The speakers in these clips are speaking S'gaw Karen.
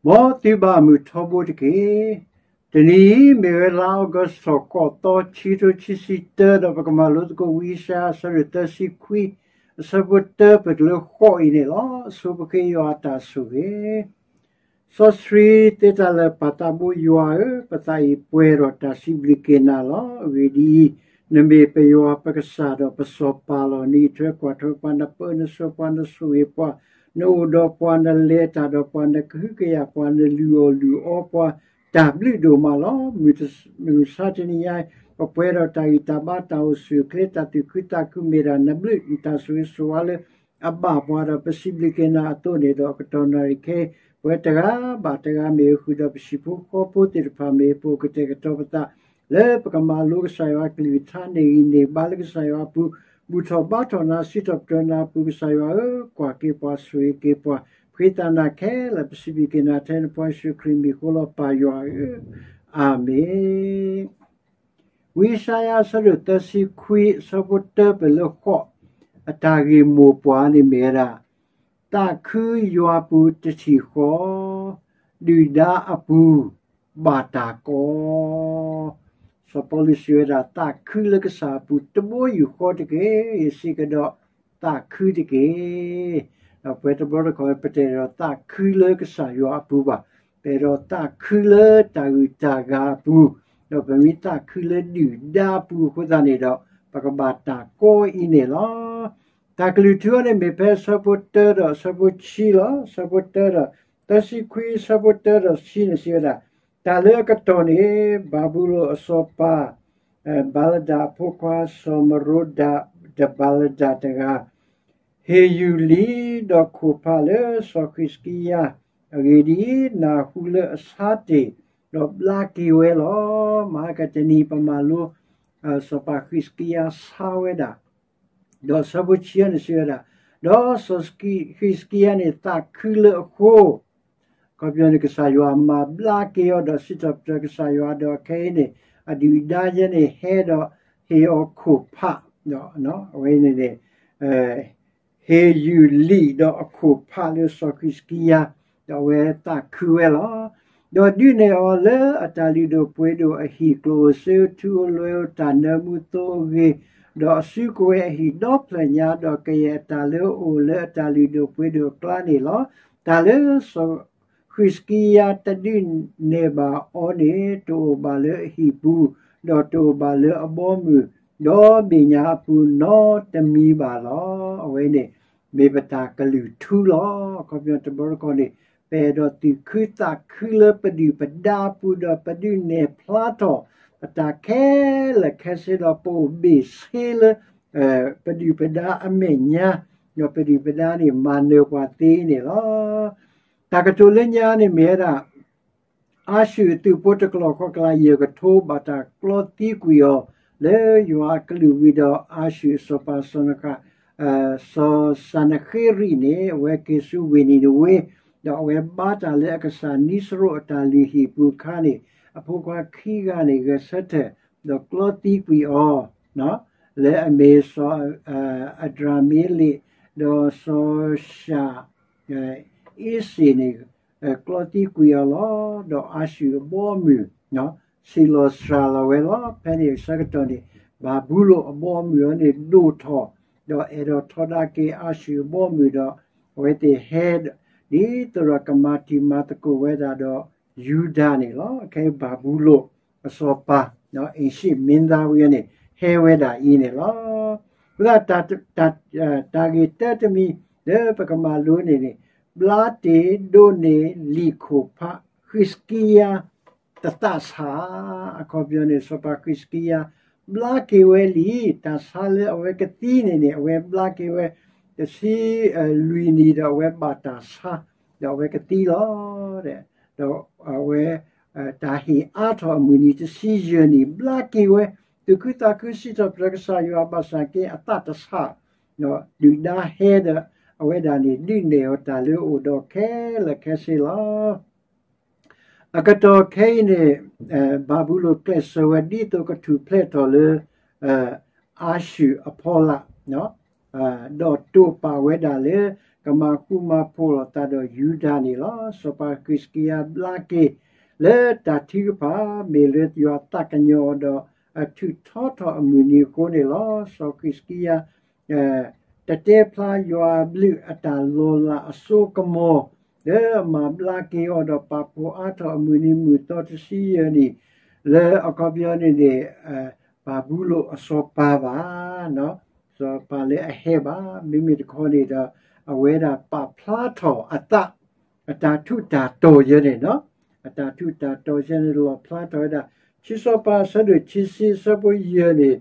မ်သုဘၣ်မုာ်ထီဘိတက့ၢ်. တနံၤအံၤမ့ၢ်ဝဲလါအီကူးထီၣ်ဃိးသီ ခံကထိခံဆံတၢ ဒီးပကမၤလိသကိးဝံယၡါယၤ အဆၢဒိၣ်သၢဆံခွံ အဆၢဖိတၢ ပတုၤလၢဃိးအံၤန့ၣ်လီၤ. ဆိပဃ့ယွၤအတၢ်ဆိၣ်ဂ့ၤ စီဆှံသ့တၢ်လၢာ် ပၢ်သးဘိယွၤဧၢ, ပသးအံၤပှဲၤဒီးတၢ်စံးဘျုးက့ၤနၤလီၤ. အဂ့ၢ်ဒ်အံၤ, နမ့ၢ်ပယွၤပကစၢ်ဒီးပစီၤပၤလီၤ. နအံးထွဲကွၢ်ထွဲပှၤ, နပၢနဆှၢပှၤ, နဆိၣ်ဂ့ၤပှၤ, နအိၣ်ဒီးပှၤ, နလဲၤတၢ်ဒီးပှၤ, နကဟုကယာ်ပှၤ, နလုၢ်အီၣ်လုၢ်အီပှၤ, တၢ်ဘျုးဒိၣ်မးလီၤ. မုၢ်မဆါတနံၤညါအံၤ ပပှဲၤဒီးတၢ်ဂံၢ်တၢ်ဘါ တၢ်အိၣ်ဆူၣ်အိၣ်ချ့ တၢ်သူၣ်ခုသးခု မ့ၢ်ဒၣ်နဘျုး နတၢ်ဆိၣ်ဂ့ၤဆိၣ်ဝါလၢ အဘၣ်ပှၤဒီး ပစံးဘျုးက့ၤနၤအသိးန့ၣ်ဒီး ကတီၢ်နၣ်ရံၣ်ခဲအံၤ ပဝဲတဂၤဘၣ်တဂၤမ့ၢ်ဂ့ၤ ဃုာ်ဒီးပဟံၣ်ဖိဃီဖိသ့ၣ်တဖၣ်မ့ၢ်ဂ့ၤ ပအိၣ်ကတဲာ်ကတီၤပသး လၢပကမၤလိကစၢ်ယွၤအကလုၢ်ကထါ န့ၢ်ဂံၢ်န့ၢ်ဘါလၢကစၢ်ယွၤအပူၤ, ဘူၣ်ထီၣ်ဘါထီၣ်နၤ စံးထီၣ်ပတြၢၤနၤအပူၤ ကစၢ်ယွၤဧၢ, ကွၢ်က့ၤပှၤ ဆိၣ်ဂ့ၤက့ၤပှၤ, ဖှံသးနၤခဲလၢာ် ပစံးဘျုးက့ၤနၤထဲနဖိယ့ၣ်ၡူးခရံာ်မံၤအဃိလီၤ ပၢ်ယွၤဧၢ, အၤမ့ၣ်. ဝံယၡါယၤ အဆၢဒိၣ်သၢဆံခွံ အဆၢဖိတၢ ပတုၤလၢဃိး, အတၢ်ဂ့ၢ်မိၢ်ပှၢ်န့ၣ်မ့ၢ်ဝဲဒၣ် သးခုယွၤပူၤတထံၣ်ဃီ, ဒုၣ်ဒါအပူၤဘၣ်တၢ်ကီ. စီၤပီလူးစံးဝဲဒၣ် သးခုလၢကစၢ်အပူၤတဘိယူၢ်ဃီတက့ၢ်, ယစံးကဒီး သးခုတက့ၢ်. ဒီးပဝဲတဘျီတခီၣ် ပတအဲၣ်ဒိးသးခုလၢကစၢ်ယွၤအပူၤဘၣ်, ပအဲၣ်ဒိးသးခုလၢတၢ်ဂုၤတၢ်ဂၤအပူၤ, ဒီးပမ့ၢ်သးခုလၢဒုၣ်ဒါအပူၤအဃိသတးန့ၣ်ဒီး ပကဘၣ်တၢ်ကီအံၤန့ၣ်လီၤ. တၢ်ကလုၢ်ထူအံၤန့ၣ်မ့ၢ်ဖဲအဆၢဖိတၢဒီးအဆၢဖိဆံလီၤ. အဆၢဖိတၢဒီး သၢဆံခွံ အဆၢဖိတၢဒီးဆံန့ၣ်စံးဝဲဒၣ်, တၢ်လၢအကတီၢ်န့ၣ် ဘၤဘူလိၣ်အစီၤပၤ ဘၤလဒၣ်အဖိခွါ စီၤမရိဒး ဒီးဘၤလဒၣ်တဂၤ ဟ့ၣ်ယုၢ်လံာ်ဒီးခိၣ်ဖးလၢစီၤဃံးစကံယၤ, အဂ့ၢ်ဒ်အံၤ, နၢ်ဟူလၢအဆါတ့ၢ်, ဒီးဘျါက့ၤဝဲလီၤ. မဟါကတနံၤပမၤလိ စီၤပၤဃံးစကံယၤဆါဝဲဒၣ်, ဒီးအဆၢဖိဆံန့ၣ်စံးဝဲဒၣ်, ဒီးစီၤဃံးစကံယၤန့ၣ် သးခုလၢအဃိ အခီပညီန့ၣ် ကစၢ်ယွၤမၤဘျါက့ၤအီၤဒီးစံးထီၣ်ပတြၢၤကစၢ်ယွၤဒီးခဲအံၤန့ၣ် အဒုၣ်အဒါယဲန့ၣ် ဟဲဒီးဟ့ၣ်အီၤခိၣ်ဖး, ဒီးအဝဲန့ၣ်န့ၣ် ဟ့ၣ်ယုၢ်လံာ်ဒီးအခိၣ်ဖးလၢစီၤဃံးစကံယၤ, ဒီးအဝဲသးခုဝဲလီၤ. ဒီးဒုးနဲၣ်အီၤလၢအတၢ်လုၢ်ဒိၣ်ပှ့ၤဒိၣ်အဟံၣ် ကျိၣ်ဧိၤစ့ဧိၤ ထူဧိၤလွဲဧိၤ တၢ်နၢမူသိအဂ့ၤ, ဒီးအစုကဝဲၤအဟံၣ်ဒီဖျၢၣ်ညါ, ဒီးကယဲၢ်အတၢ်လၢအအိၣ်လၢအတၢ်လုၢ်ဒိၣ်ပှ့ၤဒိၣ်အကျါန့ၣ်လီၤ. တၢ်လၢစီၤဃံးစကံယၤတဒုးနဲၣ်ဘၣ်အီၤန့ၣ် တအိၣ်ဘၣ်လၢအဟံၣ်ပူၤ, ဒီးတအိၣ်ဘၣ်လၢအဘီအမုၢ်, ဒီးဘ့ၣ်ညါအပူၤနီတမံၤဘၣ်လီၤ. အဝဲန့ၣ် မ့ၢ်ပတၢ်ကလုၢ်ထူလီၤ. အခီပညီတဘျီတခီၣ်န့ၣ် ပအဲၣ်ဒိးသူၣ်ခုသးခုလၢပဒုၣ်ပဒါအပူၤ ဒီးပဒုးနဲၣ်ဖျါထီၣ် ပတၢ်ခဲလၢာ်ခဲဆ့ဒီး ပအိၣ်ဘ့ၣ်ဆ့လၢ ပဒုၣ်ပဒါအမဲာ်ညါ, ဒီးပဒုၣ်ပဒါန့ၣ် မၤနၢၤပှၤသ့န့ၣ်လီၤ. တၢ်ကတိၤလၢညါန့ၣ်မ့ၢ်ဝဲဒၣ် အၤၡူၢ်အသုးဖိတကျီၢ်ဃီကလးယဲၢ်ကထိ ဘၣ်တၢ်ကျီသံကွံာ်အီၤ လၢယွၤအကလုၢ်ဝံၤဒီး အၤၡူၢ်အစီၤပၤ စီၤစၤနဃ့ရံာ်န့ၣ် အဝဲက့ၤဆူဝ့ၢ်နံၤနဝ့, ဒီးအဝဲဘါတၢ်လၢအကစၢ်နံစရိၣ်အတၢ်လုၢ်ဟံၣ်ပူၤအခါန့ၣ် အဖိခွါခံဂၤန့ၣ် ဂဲၤဆၢထၢၣ် ဒီးကျီသံကွံာ်အီၤ လၢအမ့ၢ်စီၤအဒြၤမ့လ့း ဒီးစီၤၡၤအ့စ့ၣ်န့ၣ် ကျီသံကွံာ်အီၤလီၤ. ဒီးအၤၡူၢ်အဘီအမုၢ် ဆံးလီၤစှၤလီၤဝဲလီၤ. ဖဲန့ၣ်အဆၢကတီၢ်န့ၣ် ဘၤဘူလိၣ်အဘီအမုၢ်အံၤန့ၣ် ဒိၣ်ထီၣ်, ဒီးအဲၣ်ဒိးထီဒါက့ၤအၤၡူၢ်အဘီအမုၢ်ဒီး အဝဲသ့ၣ်ဟဲ ဒ်သိးဒီးကမၤတံၤမၤသကိးဝဲဒၣ်ဒီးယူဒၤန့ၣ်လီၤ. ခဲအံၤဘၤဘူလိၣ်အစီၤပၤ အ့ၣ်ၡံၣ်မ့ၢ်သါဝံၤန့ၣ် ဟဲဝဲဒၣ်အံၤန့ၣ်လီၤ. အဃိသတး တၢ်ဂ့ၢ်တၢတမံၤ လၢပကမၤလိန့ၣ်န့ၣ် ဘျါတ့ၢ်ဒိးန့ၢ်လံာ်ခိၣ်ဖး ဃံးစကံယၤ တသးဆး, အခီပညီန့ၣ် စီၤပၤဃံးစကံယၤ ဘျါက့ၤဝဲလံာ်, တၢ်ဆါလၢအဝဲကသံန့ၣ်န့ၣ် အဝဲဘျါက့ၤဝဲ တဆံလွံၢ်နံၣ်ဒီးအဝဲဘၣ်တၢ်ဆါ, ဒီးအဝဲကသံလီၤ. ဒီးအဝဲ တၢ်ဟ့ၣ်အါထီၣ်အမုၢ်နံၤတဆံယဲၢ်နံၣ် ဘျါက့ၤဝဲ သူၣ်ခုသးခုစံးထီၣ်ပတြၢၤကစၢ်ယွၤဘၣ်ဆၣ်က့ အသးတဆါ, ဒုၣ်ဒါဟဲဒီး အဝဲဒၣ်န့ၣ် ဒုးနဲၣ်အီၤတၢ်လၢအအိၣ်ဒီးခဲလၢာ်ခဲဆ့လီၤ. အကတီၢ်ခဲအံၤန့ၣ် ဘၤဘူလိၣ်ကျဲးစၢးဝဲဒ်သိးကထူၣ်ဖျဲးထီၣ်လၢ အၤၡူၢ်အဖီလာ်, ဒီးတိာ်ပာ်ဝဲဒၣ်လၢ ကမၤဃူမၤဖိးလိာ်သးဒီးယူဒၤန့ၣ်လီၤ. စီၤပၤဃံးစကံယၤဘျါက့ၤ လၢတၢ်ထုကဖၣ် မ့ၢ်လၢယွၤသးကညီၤအီၤဒီးအထုးထီထီၣ်အမုၢ်နံၤအဃိန့ၣ်လီၤ. စီၤဃံးစကံယၤ တတဲဖျါယွၤအဘျုးအတၢ်လီၤလးအစိကမီၤ လၢအမၤဘျါက့ၤအီၤဒီးပာ်ဖှိၣ်အါထီၣ်အမုၢ်နံၤမုၢ်သီတဆံယဲၢ်နံၣ် လၢအခီပညီန့ၣ်န့ၣ် ဘၤဘူလိၣ်အစီၤပၤဘၣ် စီၤပၤလၢအဟဲဘၣ်. မ့မ့ၢ်တခီန့ၣ်ဒီး အဝဲဒၣ်ပာ်ဖျါထီၣ်အသး အတၢ်ထူးတၢ်တီၤယဲန့ၣ်လီၤ. အတၢ်ထူးတၢ်တီၤယဲန့ၣ်လီၣ်ဖျါထီၣ်ဝဲဒၣ် ခံစီၤပၤအဆၢဒိၣ်ခံဆံ အဆၢဖိယဲၢ်န့ၣ်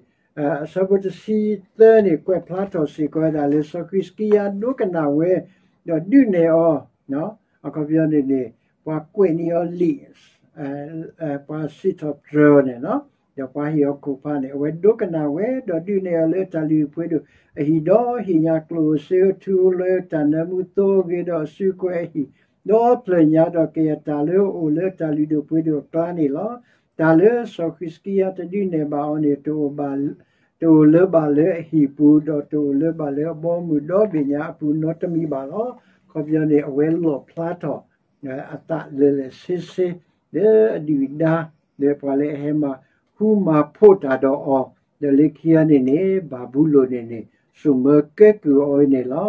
အဆၢဖိတဆံသၢန့ၣ် ကွဲးဖျါထီၣ်စ့ၢ်ကီးဝဲဒၣ်လၢစီၤဃံးစကံယၤဒိကနၣ်ဝဲ ဒီးဒုးနဲၣ်အီၤ အခီပညီန့ၣ်န့ၣ် ပှၤကွဲးန့ၢ်အီၤလံာ် ပှၤစံးထီၣ်ပတြၢၤအီၤန့ၣ်လီၤ. ဒီးပှၤဟ့ၣ်အီၤခိၣ်ဖးန့ၣ် အဝဲဒိကနၣ်ဝဲ ဒီးဒုးနဲၣ်အီၤလၢတၢ်လုၢ်ဟံၣ်ပှ့ၤဒိၣ်အဟံၣ် ဒီးဟ့ၣ်ညါကျိၣ်ဧိၤစ့ဧိၤထူဧိၤလၢတၢ်နၢမူသိအဂ့ၤ ဒီးအစုကဝဲၤအဟံၣ် ဒီးဖျၢၣ်ညါ ဒီးကယဲၢ်တၢ်လၢအအိၣ်လၢတၢ်လုၢ်ဒိၣ်ပှ့ၤဒိၣ်အကျါန့ၣ်လီၤ. တၢ်လၢစီၤဃံးစကံယၤတဒုးနဲၣ်ဘၣ်အီၤန့ၣ် တအိၣ်လၢၤဘၣ်လၢအဟံၣ်ပူၤ ဒီးတအိၣ်လၢၤဘၣ်လၢအဘီအမုၢ်ဒီဘ့ၣ်ညါအပူၤနီတမံၤဘၣ်လီၤ. အခီပညီန့ၣ် အဝဲလီၣ်ဖျါထီၣ် အသးလၢာ်လၢာ်ဆ့ဆ့ လၢအဒုၣ်အဒါ လၢပှၤလၢအဟဲမၤဃူမၤဖိးတၢ်ဒီးအီၤ ဒီးလၢခံအံၤန့ၣ်န့ၣ် ဘၤဘူလိၣ်န့ၣ်န့ၣ် စိာ်မၢကဲကုၢ်အီၤန့ၣ်လီ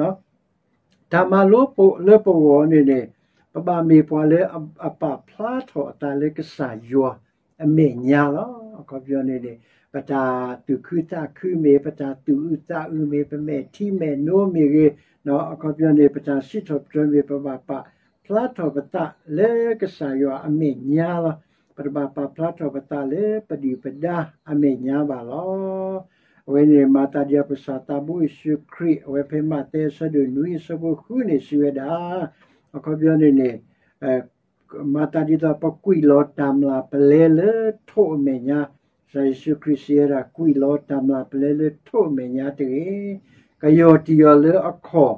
ၤ. တၢ်မၤလိလၢပဂီၢ်န့ၣ်န့ၣ် ပဘၣ်မ့ၢ်ပှၤလၢအပာ်ဖျါထီၣ်အသးလၢကစၢ်ယွၤအမဲာ်ညါလီၤ. အခီပညီန့ၣ်န့ၣ် ပတၢ်သူၣ်ခုသးခုမ့ၢ် ပတၢ်သူၣ်အုးသးအုးမ့ၢ် ပမဲာ်ထံမဲာ်နိမ့ၢ်ဂ့ၤ အခီပညီန့ၣ် ပတၢ်စံးထီၣ်ပတြၢၤမ့ၢ် ပဘၣ်ပာ်ဖျါထီၣ်ပသးလၢကစၢ်ယွၤအမဲာ်ညါလီၤ. ပတဘၣ်ပာ်ဖျါထီၣ်ပသးလၢပဒုၣ်ပဒါအမဲာ်ညါဘၣ်လီၤ. အဝဲန့ၣ်မၤသးဒ်ပကစၢ်သးဘိယ့ၣ်ၡူးခရံာ် အဝဲဖဲမးသဲအဆၢဒိၣ်နွံအဆၢဖိဃုန့ၣ်စံးဝဲဒၣ် အခီပညီန့ၣ်န့ၣ် မၤသးဒ်သိးပကွံာ်လီၤတၢ်မျၢ်ပလဲလၢထိးအမဲာ်ညါ, ကစၢ်ယ့ၣ်ၡူးခရံာ်စံးဝဲဒၣ် ကွံာ်လီၤတၢ်မျၢ်ပလဲလၢထိးအမဲာ်ညါတဂ့ၤ, ကယီၢ်တံၢ်အီၤလၢအခီၣ်,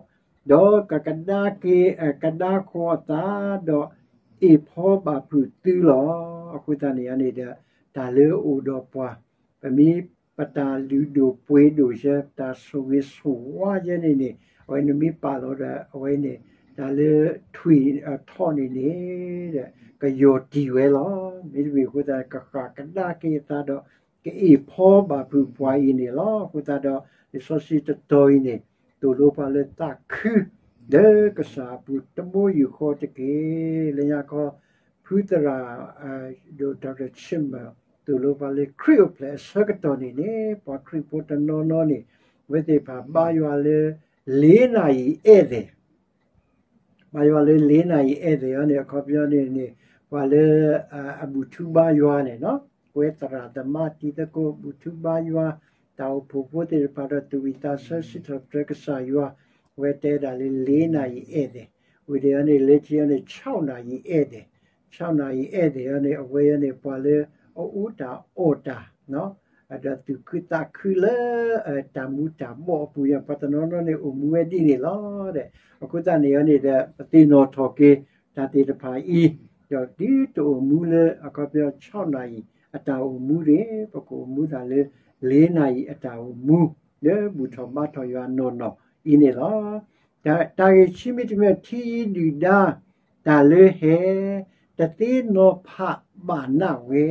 ဒီးကကဒါက့ၤ ကဒါဃီၤအသး, ဒီးအ့ၣ်ဖီဘၣ်ဖုးသုလီၤ. အဃိသတးန့ၣ်န့ၣ်ဒီး တၢ်လၢအအိၣ်ဒီးပှၤ ပမ့ၢ်ပတၢ်လုၢ်ဒိၣ်ပှ့ၤဒိၣ်ယဲ တၢ်ဆိၣ်ဂ့ၤဆိၣ်ဝါယဲန့ၣ်န့ၣ် အဝဲနမ့ၢ်ပာ်လီၤဒီး အဝဲန့ၣ် တၢ်လၢထွံၣ်ထီၣ်န့ၣ်န့ၣ် ကယီၢ်တံၢ်ဝဲလီၤ. မ့တမ့ၢ်အဃိသတး ကဃၣ်ကဒါက့ၤအသးဒီး ကအ့ၣ်ဖီဘၣ်ဖုးပှၤအံၤန့ၣ်လီၤ. အဃိသတးဒီး လံာ်စီဆှံတတီၤအံၤန့ၣ် သိၣ်လိပှၤလၢသးခု လၢကစၢ်အပူၤတဘိယူၢ်ဃီတက့ၢ်. လၢညါခီ ဖုသရၣ် ဒိၣ် Doctor Chimmer သိၣ်လိပှၤလၢခရံာ်အိၣ်ဖျဲၣ်အဆၢကတီၢ်န့ၣ်န့ၣ် ပှၤခရံာ်ဖိတနီၤနီၤန့ၣ် အဝဲသ့ၣ်တဖၣ်ဘါယွၤလၢ လေးနာရီဧည့်သည် ဘါယွၤလၢ လေးနာရီဧည့်သည် အီၤန့ၣ် အခီပညီန့ၣ်န့ၣ် ပှၤလၢ အဘူၣ်ထူဘါယွၤန့ၣ်လီၤ. ပဝဲသရၣ်သမါတံၤသကိး ဘူၣ်ထူဘါယွၤ, တၢ်အိၣ်ဖှိၣ်ဖိသ့ၣ်တဖၣ်ဒီး သူၣ်ဝံၣ်သးဆၢစံးထီၣ်ပတြၢၤကစၢ်ယွၤ, အဝဲတဲဒၣ်လၢ လေးနာရီဧည့်သည် ဝံၤဒီးအီၤန့ၣ် လၢခံအီၤန့ၣ် ခြောက်နာရီဧည့်သည်, ခြောက်နာရီဧည့်သည် အီၤန့ၣ် အဝဲအီၤန့ၣ် ပှၤလၢအအူတၢ်အီၣ်တၢ် ဒီးသူၣ်ခုသးခုလၢ တၢ်မူၤတၢ်ဘှီၣ်အပူၤညါ ပှၤတနီၤနီၤန့ၣ် အိၣ်မူဝဲဒ်န့ၣ်လီၤ. အဃိသတးန့ၣ်အီၤန့ၣ်ဒီး ပသ့ၣ်နီၣ်ထီၣ်က့ၤ တၢ်သ့ၣ်တဖၣ်အံၤ, ဒီးတုၤတအိၣ်မူလၢ အခီပညီ ခြောက်နာရီ အတၢ်အိၣ်မူန့ၣ် ပကအိၣ်မူတၢ်လၢ လေးနာရီ အတၢ်အိၣ်မူ လၢဘူၣ်ထီၣ်ဘါထီၣ်ယွၤနီၢ်နီၢ်အံၤန့ၣ်လီၤ. တၢ်ဂ့ၢ်ခံမံၤတမံၤ ထံဒုၣ်ဒါ တၢ်လၢဟဲ တသ့နီၤဖးဘၣ်နးဝဲ,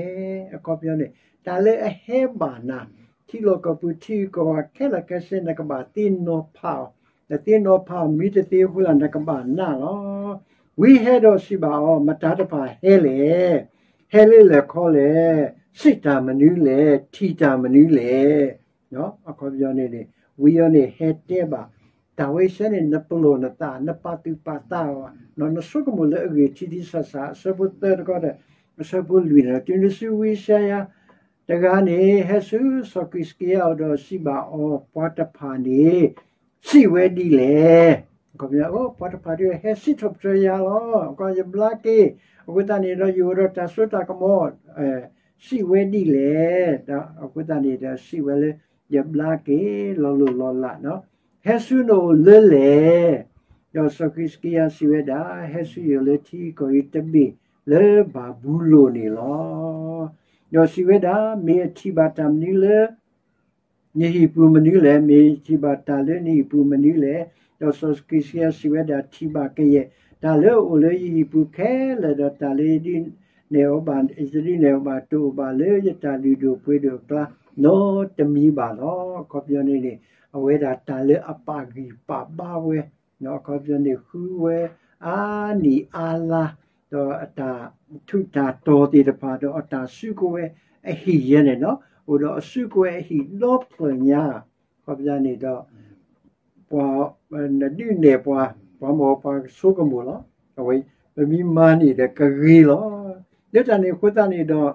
အခီပညီန့ၣ် တၢ်လၢအဟဲဘၣ်နၤ ထံလီၢ်ကီၢ်ပူၤ ထံဂုၤကီၢ်ဂၤခဲလၢာ်ခဲဆ့ နကဘၣ်သ့နီၤဖးအီၤ, နသ့နီၤဖးအီၤ မ့ၢ်တသ့အဃိသတး နကဘၣ်နးလီၤ. ဝံဟဲဒီးစံးဘၣ်အီၤ, မတၤတဖၣ်ဟဲလဲၣ်, ဟဲလၢလဲၣ်ခီလဲၣ်, စံးတၢ်မနုၤလဲၣ်, ထံၣ်တၢ်မနုၤလဲၣ် အခီပညီန့ၣ်န့ၣ် ဝံအီၤန့ၣ် ဟဲတဲဘၣ် တၢ်ဝဲဆဲန့ၣ် နပလီၢ်နသး နပာ်သူၣ်ပာ်သးအီၤ, နဆိကမိၣ်လၢအဂ့ၢ်ထံထံဆးဆး အဆၢဖိသၢတခီဒီး အဆၢဖိလွံၢ်န့ၣ် တုၤနုၤဆူဝံယၡါယၤ တဂၤန့ၣ် ဟဲဆူစီၤဃံးစကံယၤအအိၣ်ဒီးစံးဘၣ်အီၤ, ပှၤတဖၣ်န့ၣ် စံးဝဲဒ်လဲၣ်. အခီပညီ ပှၤတဖၣ်ဒ်ဟဲစံးထီၣ်ပတြၢၤယၤလီၤ, ယဘျါက့ၤ, အဃိသတးန့ၣ်ဒီး ယအိၣ်ဒီးတၢ်စိတၢ်ကမီၤ စံးဝဲဒ်လဲၣ်. အဃိသတးန့ၣ်ဒီး စံးဝဲလၢ ယဘျါက့ၤ လီၤလိၢ်လီၤလး, ဟဲဆူနအိၣ်လၢလဲၣ်. ဒီးစီၤဃံးစကံယၤစံးဝဲဒၣ်, ဟဲဆူယအိၣ်လၢထံကီၢ်အံၤတဘ့ၣ်လၢဘၤဘူလိၣ်န့ၣ်လီၤ. ဒီးစံးဝဲဒၣ်, မ့ၢ်အထံၣ်ဘၣ်တၢ်မနုၤလၢ နဟံၣ်ပူၤမနုၤလဲၣ်, မ့ၢ်ထံၣ်ဘၣ်တၢ်လၢနဟံၣ်ပူၤမနုၤလဲၣ်, ဒီးစီၤဃံးစကံယၤစံးဝဲဒၣ်, ထံၣ်ဘၣ်ကယဲၢ်တၢ်လၢအအိၣ်လၢယဟံၣ်ပူၤခဲလၢာ်, ဒီးတၢ်လၢယဒုးနဲၣ်အီၤဘၣ်, ယတဒုးနဲၣ်အီၤဘၣ် တအိၣ်ဘၣ်လၢယတၢ်လုၢ်ဒိၣ်ပှ့ၤဒိၣ်အကျါ နီတမံၤဘၣ်လီၤ. အခီပညီန့ၣ်န့ၣ် အဝဲဒၣ်တၢ်လၢအပာ်ဂံၢ်ပာ်ဘါဝဲ, အခီပညီန့ၣ် ဃုဝဲအါနံၣ်အါလါ, ဒီးအတၢ်ထူးတၢ်တီၤသ့ၣ်တဖၣ် ဒီးအတၢ်စုကဝဲၤအဟံၣ်ယဲန့ၣ်လီၤ. အိၣ်ဒီးအစုကဝဲၤအဟံၣ်ဒီဖျၢၣ်ညါ, အခီပညီန့ၣ်ဒီး ပှၤ နဒုးနဲၣ်ပှၤ, ပှၤမ့ၢ်ပှၤဆိကမိၣ်လီၤ. အဝဲ ပမ့ၢ်မၤန့ၢ်ဒီးကဂ့ၤလီၤ. လၢတၢ်န့ၣ်အဃိသတးန့ၣ်ဒီး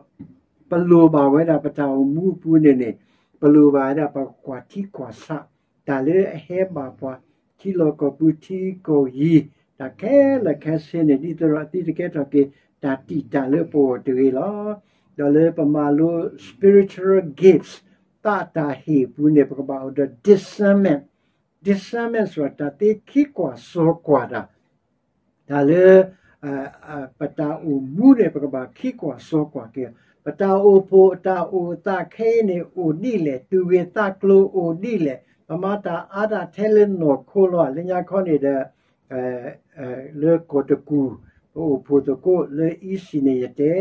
ပလိၣ်ဘၣ်ဝဲဒၣ်ပတၢ်အိၣ်မူအပူၤန့ၣ်န့ၣ် ပလိၣ်ဘၣ်ဝဲဒၣ်ပကကွၢ်ထံကွၢ်ဆး တၢ်လၢအဟဲဘၣ်ပှၤ ထံလီၢ်ကီၢ်ပူၤထံကီၢ်ယံၤ တၢ်ခဲလၢာ်ခဲဆ့န့ၣ် ဒ်သိးဒီးအသံတကဲထီၣ်က့ၤ တၢ်တံာ်တာ်လၢပဂီၢ်တဂ့ၤလီၤ. ဒီးလၢပမၤလိ spiritual gifts သးတၢ်ဟ့ၣ်အပူၤန့ၣ် ပကဘၣ်အိၣ်ဒီး discernment, discernment ဆိုတာ တၢ်သ့ခံကွၢ်စီကွၢ်တၢ် တၢ်လၢ ပတၢ်အိၣ်မူန့ၣ် ပကဘၣ်ခံကွၢ်စီကွၢ်က့ၤ, ပတၢ်အိၣ်ဖှိၣ်အတၢ်အိၣ်သးခဲအံၤန့ၣ် အိၣ်ဒ်လဲၣ်, သူၣ်ဂ့ၤသးကျိၤအိၣ်ဒ်လဲၣ်, ပမၤတၢ်အါတၢ်ထဲလၢနီၢ်ခိလီၤ. လၢညါခီန့ၣ်ဒီး လၢကီၢ်တကူၣ် ပအိၣ်ဖှိၣ်သကိးလၢ East န့ၣ်ယတဲ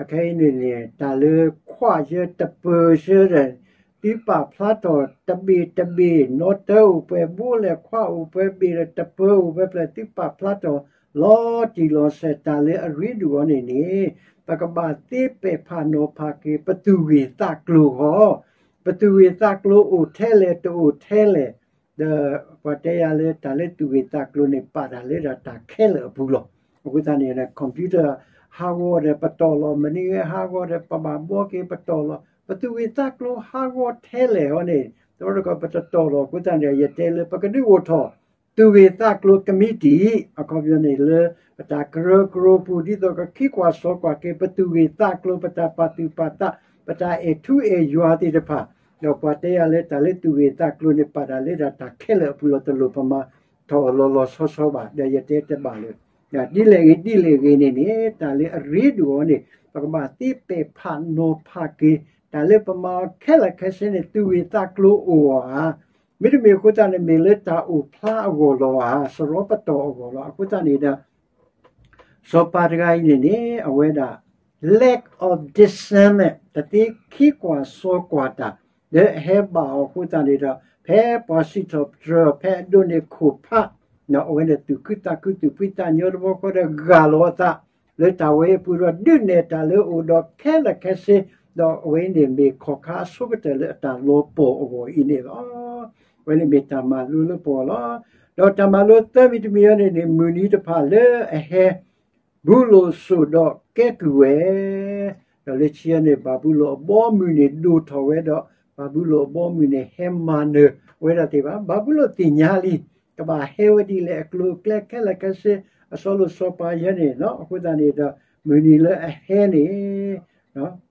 အခဲအံၤန့ၣ်န့ၣ် တၢ်လၢခွးဆၢတပၢၤဆၢဒီး သုပာ်ဖျါထီၣ်တဘ့ၣ်တဘ့ၣ် နီၢ်တၢအိၣ်ပှဲၤဘိလဲၣ်, ခွးအိၣ်ပှဲၤဘ့ၣ်ဒီး တပၢၤအိၣ်ပှဲၤဖျၢၣ် သုပာ်ဖျါထီၣ်လီၤတံၢ်လီၤဆဲး. တၢ်လၢအရ့ဒိၣ်အီၤန့ၣ်န့ၣ် ပကဘၣ်သ့ပဲာ်ဖးနီၤဖးက့ၤ ပသူၣ်ဂ့ၤသးကျိၤဃီ, ပသူၣ်ဂ့ၤသးကျိၤအိၣ်ထဲလဲၣ် တအိၣ်ထဲလဲၣ် ဒီးပှၤတဲယၤလၢတၢ်လၢသူၣ်ဂ့ၤသးကျိၤန့ၣ် ပာ်တၢ်လၢဒၣ်တၢ်ခဲလၢာ်အပူၤလီၤ. အဃိသတးန့ၣ် computer ဟးဂီၤဒီးပတီၢ်လီၤ, မနုၤဟးဂီၤဒီးပဘၣ်ဘှီက့ၤပတီၢ်လီၤ. ပသူၣ်ဂ့ၤသးကျိၤဟးဂီၤထဲလဲၣ်အီၤန့ၣ် တဘျီတခီၣ်ပတတီၢ်လီၤ. အဃိသတးန့ၣ် ယတဲလၢပကဒုးအိၣ်ထီၣ် သူၣ်ဂ့ၤသးကျိၤကမံးတံာ် အခီပညီန့ၣ်လၢ ပတၢ်ကရၢကရိပူၤ ဒ်သိးကခံကွၢ်စီကွၢ်က့ၤ ပသူၣ်ဂ့ၤသးကျိၤ ပတၢ်ပာ်သူၣ်ပာ်သး ပတၢ်အဲၣ်ထူအဲၣ်ယွၤသ့ၣ်တဖၣ်, ဒီးပှၤတဲယၤလၢတၢ်လၢသူၣ်ဂ့ၤသးကျိၤန့ၣ် ပာ်တၢ်လၢဒၣ်တၢ်ခဲလၢာ်အပူၤလီၤ. တလိၣ်ပမၤထီၣ်အီၤလီၤလီၤဆီဆီဘၣ်. ဒီးယတဲတဘၣ်လၢ ဒ်လဲၣ်ဂ့ၤဒ်လဲၣ်ဂ့ၤန့ၣ်န့ၣ် တၢ်လၢအရ့ဒိၣ်အီၤန့ၣ် ပကဘၣ်သ့ပဲာ်ဖးနီၤဖးက့ၤ တၢ်လၢပမၤအီၤခဲလၢာ်ခဲဆ့န့ၣ် သူၣ်ဂ့ၤသးကျိၤအိၣ်အီၤဧါ. မ့တမ့ၢ်အဃိသတးန့ၣ် မ့ၢ်လၢတၢ်အိၣ်ဖျါအဂီၢ်လီၤဧါ, စရီပတီၢ်အဂီၢ်လီၤ. အဃိသတးန့ၣ်ဒီး စီၤပၤတဂၤအံၤန့ၣ်န့ၣ် အဝဲဒၣ် lack of discernment တသ့ခံကွၢ်စီကွၢ်တၢ် လၢအဟဲဘၣ်အီၤအဃိသတးန့ၣ်ဒီး ဖဲပှၤစံးထီၣ်ပတြၢၤ ဖဲအဒိးန့ၢ်ခိၣ်ဖး အဝဲန့ၣ်သူၣ်ခုသးခု သူၣ်ဖှံသးညီတဘျီဃီဒီး ဂၢ်လီၤအသး လၢတၢ်ဝဲအပူၤဒီး ဒုးနဲၣ်တၢ်လၢအအိၣ်ဒီးခဲလၢာ်ခဲဆ့, ဒီးအဝဲန့ၣ်မ့ၢ်ခီၣ်ခါအဆိကတၢၢ်လၢအတၢ်လီၤပှီၢ်အဂီၢ်အံၤန့ၣ်လီၤ. အဝဲန့ၣ်မ့ၢ်တၢ်မၤလိလၢပဂီၢ်လီၤ. ဒီးတၢ်မၤလိသၢမံၤတမံၤအံၤန့ၣ်န့ၣ် မုၢ်နံၤတဖၣ်လၢအဟဲ ဘူလိၣ်စိာ်ဒီးကဲကုၢ်ဝဲ, ဒီးလၢခံန့ၣ် ဘၤဘူလိၣ်အဘီအမုၢ်န့ၣ် ဒိၣ်ထီၣ်ဝဲဒီး ဘၤဘူလိၣ်အဘီအမုၢ်န့ၣ် ဟဲမၤနၢၤဝဲဒၣ်သ့ၣ်တဖၣ်. ဘၤဘူလိၣ်သ့ၣ်ညါလံ ကဘၣ်ဟဲဝဲဒ်လဲၣ် အကျိၤအကျဲခဲလၢာ်ခဲဆ့ အစီလိာ်စီၤပၤယဲန့ၣ်လီၤ. အဃိသတးန့ၣ်ဒီး မုၢ်နံၤလၢအဟဲန့ၣ်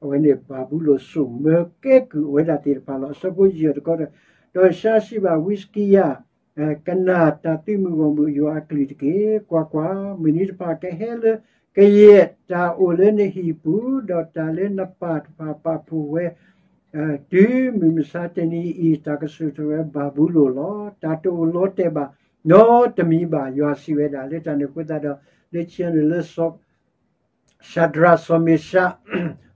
အဝဲန့ၣ်ဘၤဘူလိၣ်စိာ်မၢကဲကုၢ်ဝဲဒၣ်သ့ၣ်တဖၣ်လီၤ. အဆၢဖိယဲၢ်တခီဒီး ဒီးယၡါစံးဘၣ်ဝံစကံယၤ ကနၣ်တၢ်သုးမုၢ်ဂီၢ်မုၢ်ယွၤအကလုၢ်တက့ၢ်. ကွၢ်ကွၢ်, မုၢ်နံၤတဖၣ်ကဟဲလၢကယဲၢ်တၢ်အိၣ်လၢနဟံၣ်ပူၤ, ဒီးတၢ်လၢနပၢ်တဖၣ်ပာ်ဖှိၣ်ဝဲ တုၤမုၢ်မဆါတနံၤအံၤ တၢ်ကစိာ်ထီၣ်ဝဲဘၤဘူလိၣ်လီၤ. တၢ်တအိၣ်လီၤတဲာ်ဘၣ်နီတမံၤဘၣ်. ယွၤစံးဝဲဒၣ်လၢတၢ်န့ၣ်အဃိသတးဒီး လၢခံန့ၣ်လၢစီၤ ရှၤဒြး စီၤမ့ၤရှး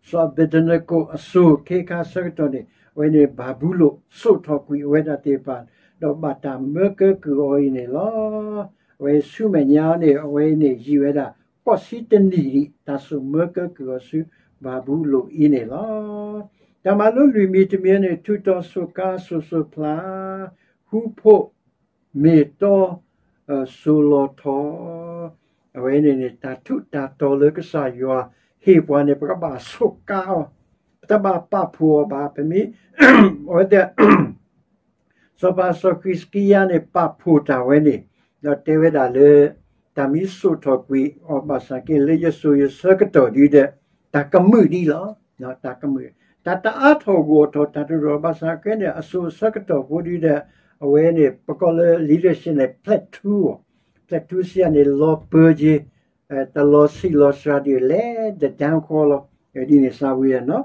စီၤအဘ့းနကိၣ်အစိၤ ခဲခါဆၢကတီၢ်န့ၣ် အဝဲန့ၣ်ဘၤဘူလိၣ်စိာ်ထီၣ်ကွံာ်အဝဲဒၣ်သ့ၣ်တဖၣ် ဒီးဘၣ်တၢ်မၢကဲကုၢ်အီၤအံၤန့ၣ်လီၤ. အဝဲဆူမဲာ်ညါန့ၣ် အဝဲန့ၣ်ယံာ်ဝဲဒၣ် ဃိးဆံတနံၣ်ဒံး တၢ်စိာ်မၢကဲကုၢ်အီၤဆူဘၤဘူလိၣ်အံၤန့ၣ်လီၤ. တၢ်မၤလိလွံၢ်မံၤတမံၤန့ၣ် ထူးတီၤစိာ်ကါစိာ်စိာ်ဖျါ ဃူဖိး မ့ၢ်တီ စိာ်လီၤထီၣ် အဝဲန့ၣ်န့ၣ် တၢ်ထူးတၢ်တီၤလၢကစၢ်ယွၤဟ့ၣ်ပှၤန့ၣ် ပကဘၣ်စိာ်ကါအီၤ, ပတဘၣ်ပာ်ဖှိၣ်အီၤဘၣ်. ပမ့ၢ် အဝဲသ့ၣ် စီၤပၤစီၤဃံးစကံယၤန့ၣ် ပာ်ဖှိၣ်တၢ်ဝဲန့ၣ် ဒီးတဲဝဲဒၣ်လၢ တၢ်မ့ၢ်စိာ်ထီၣ်ကွံာ်အီၤဘၣ်ဆၣ်က့ လၢယစိၤယဆၢကတီၢ်ဒ်ဒီး တၢ်ကမုာ်ဒ်လီၤ. တၢ်ကမုာ် တၢ်တအါထီၣ်ဂီၢ်ထီၣ် တၢ်တရီၢ်ဘၣ်ဆၣ်က့န့ၣ် အစိၤအဆၢကတီၢ်ဖိဒ်ဒီး အဝဲန့ၣ် ပကိးလၢ leadership န့ၣ် ဖျဲးထူအီၤ, ဖျဲးထူစံးယၤန့ၣ် လီၤပၢၤက့ၤ တလီၤဆံးလီၤစှၤဒ်လဲၣ် the downfall လီၤ. ဒ်န့ၣ်စၢ်ဝံၤနီၤ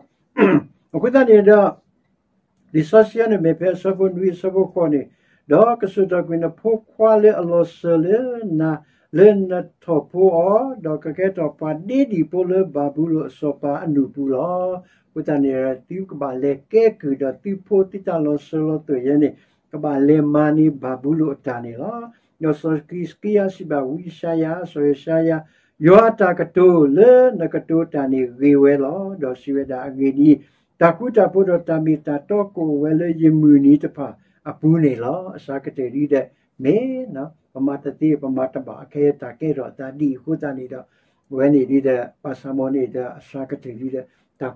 အဃိသတးန့ၣ်ဒီး လံာ်စီဆှံန့ၣ်မ့ၢ်ဖဲအဆၢဖိနွံအဆၢဖိဃိးန့ၣ် ဒီးကစိာ်ထီၣ်ကွံာ်နဖိခွါလၢအလီၤစၢၤလၢနၤ လၢနထီၣ်ဖိအီၤ, ဒီးကကဲထီၣ်ပှၤဒ့ဒံၣ်ဖိလၢဘၤဘူလိၣ်အစီၤပၤအနူၢ်ပူၤလီၤ. အဃိသတးန့ၣ် သုကဘၣ်လဲၤကဲကုၢ်ဒီးသုဖိသုတၢ်လီၤစၢၤလီၤသွဲၣ်ယဲန့ၣ် ကဘၣ်လဲၤမၤန့ၢ်ဘၤဘူလိၣ်အတၢ်န့ၣ်လီၤ. ဒီးစီၤဟံးစကံယၤစံးဘၣ်ဝံယၡါယၤ, စီၤယၡါယၤ, ယွၤအတၢ်ကတိၤလၢနကတိၤတၢ်န့ၣ်ဂ့ၤဝဲလီၤ. ဒီးစံးဝဲဒၣ်, အဂ့ၢ်ဒ်အံၤ, တၢ်ဃူတၢ်ဖိးဒီးတၢ်မ့ၢ်တၢ်တီကအိၣ်ဝဲလၢယမုၢ်နံၤတဖၣ်အပူၤန့ၣ်လီၤ. အစှၤကတၢၢ်ဒ်ဒီး မ့ၢ် ပမၤတသ့ ပမၤတဘၣ် အခဲအံၤတၢ်ကဲထီၣ်အသးဒ်အံၤအဃိသတးန့ၣ်ဒီး အဝဲန့ၣ်ဒ်ဒီး ဘၣ်ဆၣ်မ့ၢ်န့ၣ်ဒီး အစှၤကတၢၢ်ဒ်ဒီး တၢ်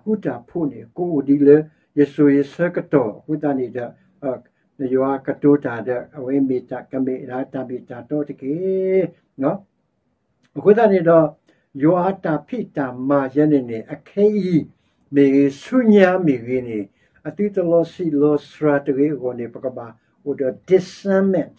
ဃူတၢ်ဖိးန့ၣ် ကအိၣ်ဒ်လၢယစိၤယဆၢကတီၢ်အဃိသတးန့ၣ်ဒီး ယွၤကတိၤတၢ်ဒီး အဝဲမ့ၢ်တၢ်ကမ့ၢ်ဒၣ်တၢ်မ့ၢ်တၢ်တီတက့ၢ်. အဃိသတးန့ၣ်ဒီး ယွၤအတၢ်ဖံးတၢ်မၤယဲန့ၣ်န့ၣ် အခဲအံၤမ့ၢ်ဂ့ၤ ဆူညါမ့ၢ်ဂ့ၤန့ၣ် အသုတလီၤဆံးလီၤစှၤတဂ့ၤအဂီၢ်န့ၣ် ပကဘၣ်အိၣ်ဒီး discernment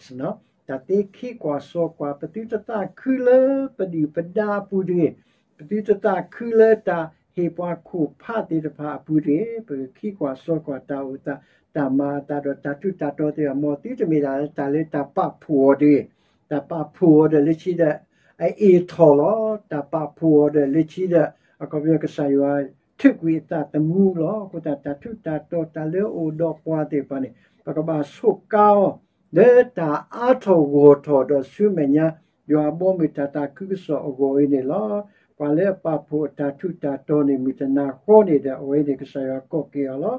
တၢ်သ့ခံကွၢ်စိကွၢ် ပသုတသးခုလၢပဒုၣ်ပဒါအပူၤတဂ့ၤ, ပသုတသးခုလၢတၢ်ဟ့ၣ်ပှၤခိၣ်ဖးသ့ၣ်တဖၣ်အပူၤတဂ့ၤ, ပကခံကွၢ်စိကွၢ်တၢ်အိၣ်သး တၢ်မၤအသးဒီးတၢ်ထူးတၢ်တီၤသ့ၣ်တဖၣ် မ်သုတမ့ၢ်ဒၣ်လၢတၢ်လၢတၢ်ပာ်ဖှိၣ်အီၤတဂ့ၤ, တၢ်ပာ်ဖှိၣ်အီၤဒီးလၢခံဒီး အအ့ၣ်ထီၣ်လီၤ, တၢ်ပာ်ဖှိၣ်အီၤဒီးလၢခံဒီး အခီပညီကစၢ်ယွၤထုးကွံာ်အသးသမူလီၤ. အဃိသတး တၢ်ထူးတၢ်တီၤတၢ်လၢအအိၣ်ဒီးပှၤသ့ၣ်တဖၣ်န့ၣ် ပကဘၣ်ဆိးကါအီၤ လၢတၢ်အါထီၣ်ဂီၢ်ထီၣ်ဒီးဆူမဲာ်ညါ ယွၤအဘီအမုၢ်တၢ်သးခုကစီၣ်အဂီၢ်အံၤန့ၣ်လီၤ. ပှၤလၢအပာ်ဖှိၣ်အတၢ်ထူးတၢ်တီၤန့ၣ် မုၢ်တနၤဃီန့ၣ်ဒီး အဝဲန့ၣ်ကစၢ်ယွၤကိးက့ၤအီၤလီၤ.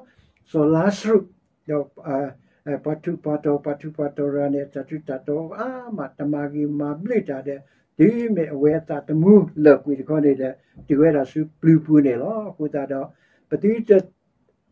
စီၤလါစရူး ဒီး ပှၤထူးပှၤတီၤ ပှၤထူးပှၤတီၤတဂၤန့ၣ် အတၢ်ထူးတၢ်တီၤအါမး တမၤဂ့ၤမၤဘျုးတၢ်ဒီး တုၤမ့ၢ်အဝဲအသးသမူလၢာ်ကွံာ်တခီန့ၣ်ဒီး တုၤဝဲဒၣ်ဆူပျုၤပူၤန့ၣ်လီၤ. အဃိသတးဒီး ပသုတ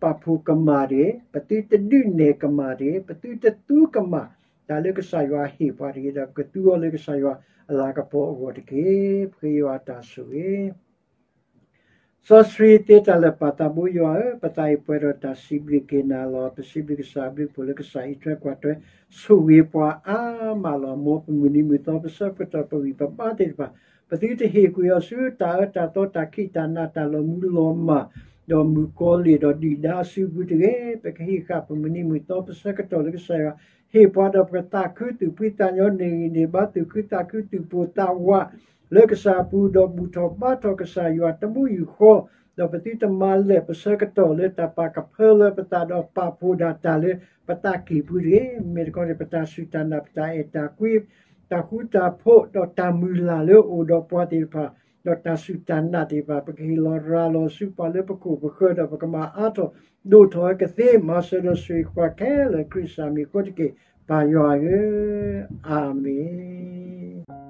ပာ်ဖှိၣ်ကမၣ်တဂ့ၤ, ပသုတဒုးနဲၣ်ကမၣ်တဂ့ၤ, ပသုတသူကမၣ် တၢ်လၢကစၢ်ယွၤဟ့ၣ်ပှၤတဂ့ၤဒီး ကသူအီၤလၢကစၢ်ယွၤအလၤကပီၤအဂီၢ်တက့ၢ်. ပဃ့ယွၤအတၢ်ဆိၣ်ဂ့ၤ စီဆှံသ့တၢ်လၢာ် ပၢ်သးဘိယွၤဧၢ, ပသးအံၤပှဲၤဒီးတၢ်စံးဘျုးက့ၤနၤလီၤ. ပစံးဘျုးကစၢ်အဘျုးအဖှိၣ်လၢကစၢ်အံးထွဲကွၢ်ထွဲ ဆိၣ်ဂ့ၤပှၤအါမးလီၤ. မ်ပမုၢ်နံၤမုၢ်သီ ပဆၢကတီၢ် ပဂံၢ်ပဘါသ့ၣ်တဖၣ် ပသုတဟ့ၣ်ကွံာ်အီၤဆူတၢ်အၢတၢ်သီ တၢ်ခံးတၢ်နး တၢ်လီၤမူလီၤမၢ် ဒီးမုၣ်ကီၤလံၢ်ဒီးဒုၣ်ဒါအစုပူၤတဂ့ၤ. ပကဟံးဃာ်ပမုၢ်နံၤမုၢ်သီ ပဆၢကတီၢ်လၢကစၢ်ယွၤ ဟ့ၣ်ပှၤဒီးပကသးခု သူၣ်ဖှံသးညီ န့ၢ်ဂံၢ်န့ၢ်ဘါ သူၣ်ခုသးခု သူၣ်ပိၢ်သးဝး လၢကစၢ်အပူၤ ဒီးဘူၣ်ထီၣ်ဘါထီၣ်ကစၢ်ယွၤတမူယူၢ်ဃီ, ဒီးပသုတမၤလဲၣ်ပဆၢကတီၢ်လၢတၢ်ပာ်ကဖၢလၢပသး ဒီးပာ်ဖှိၣ်ဒၣ်တၢ်လၢပသးကံၢ်ပူၤတဂ့ၤ. မ့မ့ၢ်တခီန့ၣ် ပတၢ်စူၢ်တၢ်နာ် ပတၢ်အဲၣ်တၢ်ကွံ တၢ်ဃူတၢ်ဖိး ဒီးတၢ်မုၢ်လၢ်လၢအအိၣ်ဒီးပှၤသ့ၣ်တဖၣ် ဒီးတၢ်စူၢ်တၢ်နာ်သ့ၣ်တဖၣ် ပကဟ့ၣ်လီၤရၤလီၤဆူပှၤလၢပခိၣ်ပဃၢၤ ဒီးပကမၤအါထီၣ်ဒိၣ်ထီၣ်ဝဲကသ့ မၤစၢၤဒီးဆိၣ်ဂ့ၤပှၤခဲလၢာ် ခရံာ်စၢ်မံၤအဃိတက့ၢ် ပၢ်ယွၤဧၢ, အၤမ့ၣ်.